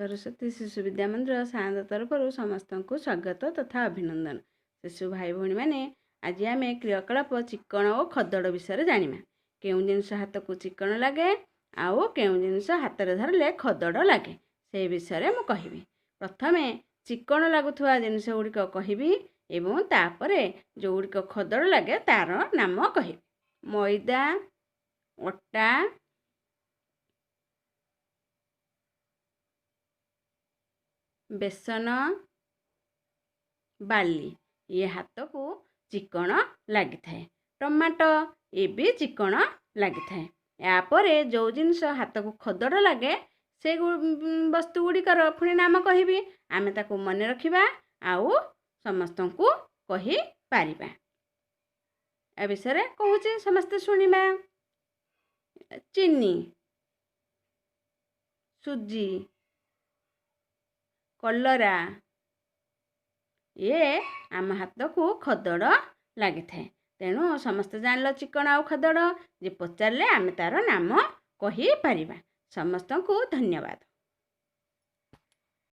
ସରସ୍ୱତୀ ଶିଶୁ ବିଦ୍ୟା ମନ୍ଦିର ସାଆନ୍ତ ତରଫରୁ ସମସ୍ତଙ୍କୁ ସ୍ୱାଗତ ତଥା ଅଭିନନ୍ଦନ। ଶିଶୁ ଭାଇ ଭଉଣୀମାନେ, ଆଜି ଆମେ କ୍ରିୟାକଳାପ ଚିକ୍କଣ ଓ ଖଦଡ଼ ବିଷୟରେ ଜାଣିବା। କେଉଁ ଜିନିଷ ହାତକୁ ଚିକ୍କଣ ଲାଗେ ଆଉ କେଉଁ ଜିନିଷ ହାତରେ ଧରିଲେ ଖଦଡ଼ ଲାଗେ, ସେ ବିଷୟରେ ମୁଁ କହିବି। ପ୍ରଥମେ ଚିକ୍କଣ ଲାଗୁଥିବା ଜିନିଷ ଗୁଡ଼ିକ କହିବି ଏବଂ ତାପରେ ଯେଉଁଗୁଡ଼ିକ ଖଦଡ଼ ଲାଗେ ତା'ର ନାମ କହିବି। ମଇଦା, ଅଟା, ବେସନ, ବାଲି, ଇଏ ହାତକୁ ଚିକ୍କଣ ଲାଗିଥାଏ। ଟମାଟୋ, ଏ ବି ଚିକ୍କଣ ଲାଗିଥାଏ। ଏହାପରେ ଯେଉଁ ଜିନିଷ ହାତକୁ ଖଦଡ଼ ଲାଗେ ସେ ବସ୍ତୁ ଗୁଡ଼ିକର ପୁଣି ନାମ କହିବି। ଆମେ ତାକୁ ମନେ ରଖିବା ଆଉ ସମସ୍ତଙ୍କୁ କହିପାରିବା। ଏ ବିଷୟରେ କହୁଛି, ସମସ୍ତେ ଶୁଣିବା। ଚିନି, ସୁଜି, କଲରା, ଇଏ ଆମ ହାତକୁ ଖଦଡ଼ ଲାଗିଥାଏ। ତେଣୁ ସମସ୍ତେ ଜାଣିଲ ଚିକ୍କଣ ଆଉ ଖଦଡ଼, ଯେ ପଚାରିଲେ ଆମେ ତା'ର ନାମ କହିପାରିବା। ସମସ୍ତଙ୍କୁ ଧନ୍ୟବାଦ।